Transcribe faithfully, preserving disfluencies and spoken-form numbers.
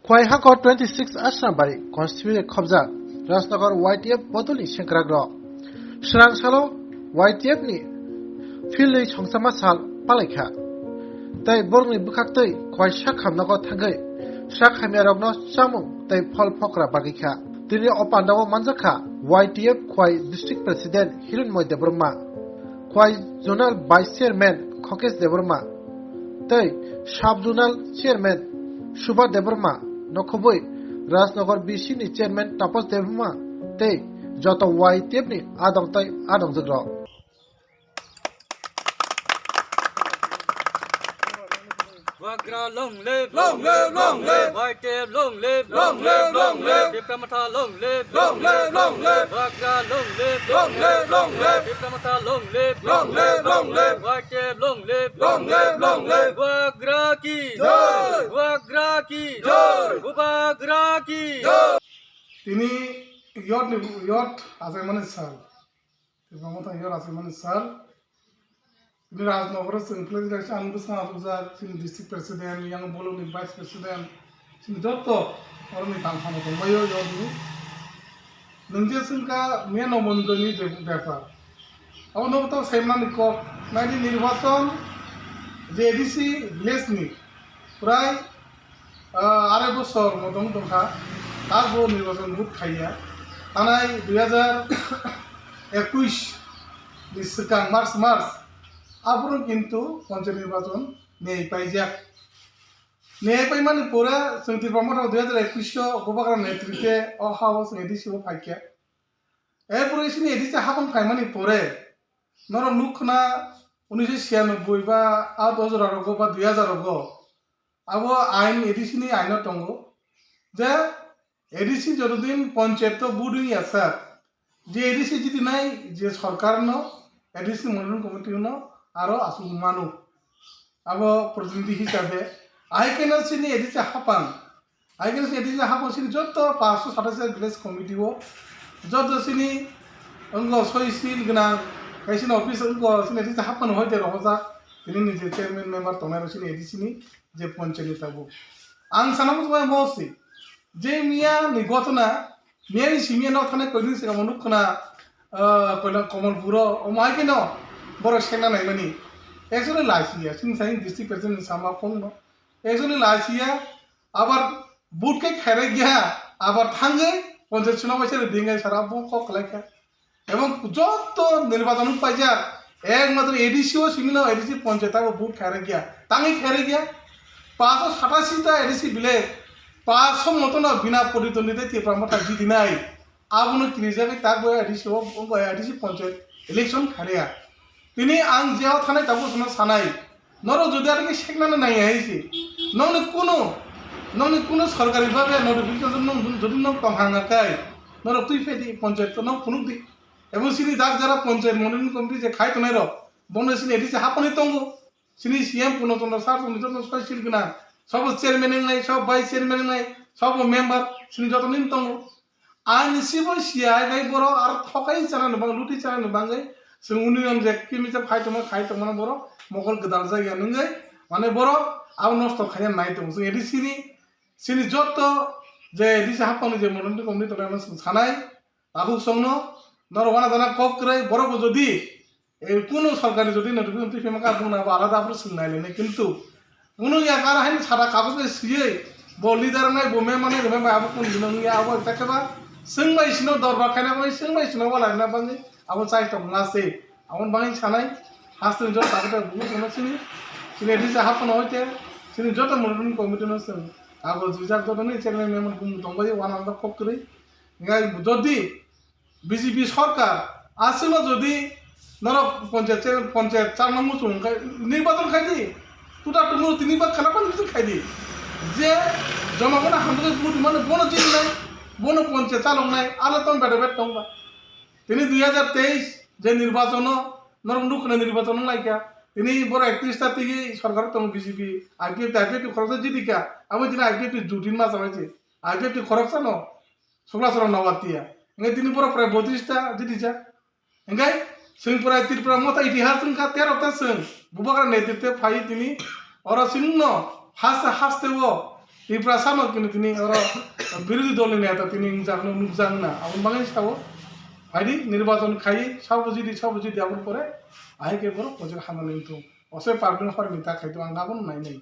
Khwai hakor twenty six Asrambari constituency khobjak Rajnagar Y T F bodolni sengkrakrok. Swrang salo Y T F ni philwi songsama sal palaikha. Tei borokni bwkhaktwi Khwai sak hamnago thangwi sak hamyarokno chamung tei phol phokra bagwikha. Tini o pandao manjakha Y T F Khwai District President Hironmoy Debbarma, Khwai Zonal Vice Chairman Khokesh Debbarma, tei Sub Zonal Chairman Subha Debbarma, nokhobwi Rajnagar B C ni Chairman Tapas Debbarma tei joto Y T F ni adong tei adongjakrok. Wagra long live, long live, long live. Y T F long live, long live, long live. Tipra Motha long live, long live, long live. Wagra long live, long live, long live. Tipra Motha long live, long live, long live. Y T F long live, long live, long live. Wagra ki jai, Wagra ki jai, Wagra ki jai. Tini yot ni yot asai mani sal. Tipra Motha yot asai mani sal. Tini Rajnagar chwng khlai jak, ang bwskango asukjak, chini district president, yang bolongni vice president, chini joto oroni tang samo tongbaio yoni. Nwng je swngkha Miya Nomonjoyni je bepar. Abo nogo to saimanani kok, naidi nirbachon je A D C village ni prai Ah, arai bosor motong tongkha, abo nirbachon vote khaiya. Thanai dui hajar ekush ni swkang March, March, aphuru kintu panchayat nirbachon nei paijak. Nei paimani pore chwng Tipra Motha dui hajar ekush o Bubagra netrite o hao chwng A D C o phaikha. Ephuru chini A D C hapang phaimani pore norok nukkhna unisho chhiyanobbai ba a dos jora rogo ba dui hajar rogo abo ain, A D C ni aino tongo je A D C jotodin panchayat o vote wngya sak, je A D C jiti nai je sorkar no A D C monitoring committee no aro asuk mano abo protinidhi hisabe. Ahai khe no chini A D C hapang Aigil se dini hapang sini joto paanch sho satais village committee o joto sini wngkha soi seal gwnang, kaisa office wngkha sini dini hapang hoi de rohorjak, tini ni je chairman member tongnai rok sini A D C ni je panchayat ni tabuk. Ang sana muchungo mo si je miya ni gotona, miya ni simi no thane koidin se mo nuk khna, ah, koila Kamalpur o, omo hai khe no borok sengna naimani. Actually laisi ya, sini sai district president ni sama phone no. Actually laisi ya, abar vote khe khairok ya, abar thangwi panchayat chuna bai sari dingai sara bo kok khlaikha. Ebong joto nirbachon paijak, ekmatro A D C o simi no A D C panchayat abo vote khairok ya, tangwi khairok ya. Paanch sho satasi ta A D C village, paanch sho moto no bina proditondita Tipra Motha jiti nai. Abono kirijagwi tak bo A D C o, o A D C panchayat election kharia. Tini ang jeo thanai tabuk sono sanai. Norok jodi arokhe seknani nai hai se. Nokni kuno, nokni kuno sorkari bhabe notification nwng jodi nwng tong hanga kai, norok twi phai di panchayat no phunuk di. Ebong sini dak jara panchayat monitoring committee je khai tongnai rok, bono sini A D C haponi tongo. Sini C M Purno Chandra sir tongni joto soi sil gwnang. Sobo chairman wngnai, sobo vice chairman wngnai, sobo member, sini joto nin tongo. Ani sibo siya bai borok aro thokai chana ni bang, luti chana ni bangwi chwng union je kimi je khai tongma, khai tongma borok mokol gwdal jagya nungwi mane borok abo nosto khaiya nai tongo. Chwng A D C ni sini joto je A D C hapang ni je moron ni komni tongnai no chwng sanai. Tabuk songno norok wana jana kok kwrwi borok bo jodi, eh, kunu sorkari jodi notification twi phima kha bung nabo alada aphuru swng nai lainai, kintu kunu ya kara haino sada kagoj bai swiwi bo leader nai bo member nai bo member abo kunu dino wngya abo ekta khe ba swng bai sino dorbar khaina bai swng bai sino wala rina bangwi abo chai tong na se. Aboni bagwi sanai haste ni jora tabuk tabuk bugo songno sini sini risa hapono hoite sini joto monitoring committee no swng abo jijak joto ni chairman member bung tongbai wana jana kok kwrwi. Hinkhe jodi B J P sorkar aswkno jodi norok ponchayat, ponchayat charno muchung wngkha, nirbachon khai di, tuta tumung tini ba khana pan muchung khai di, je jonogone hamjagwi vote mano bono jingnai, bono ponchayat chaloknai, ala tong beda bed tongba. Tini dui hajar teis je nirbachono norok nukhna nirbachon wnglaikha, tini borok ektrish ta tigi sorkar tongo B J P, I P F T, I P F T khoroksa jidikha, abo tini I P F T jutin ma chabaisi, I P F T khoroksano. Sukla sorok Nawatiya. Hingke tini borok prai boitris ta jiti jak. Hingke chwng prai Tripura motha itihas wngkha tero ta chwng Bubagra netrite phai tini oro chwngno haste haste o Tiprasa no kini tini oro birodhi dol ni neta tini wngjak no nukjak na abo bagwi sao. Phaidi nirbachon khai sao bujidi sao bujidi abo pore ahai khe borok mojor hamani wngthung. Osai public hor ni ta khai to ang abo nai nai.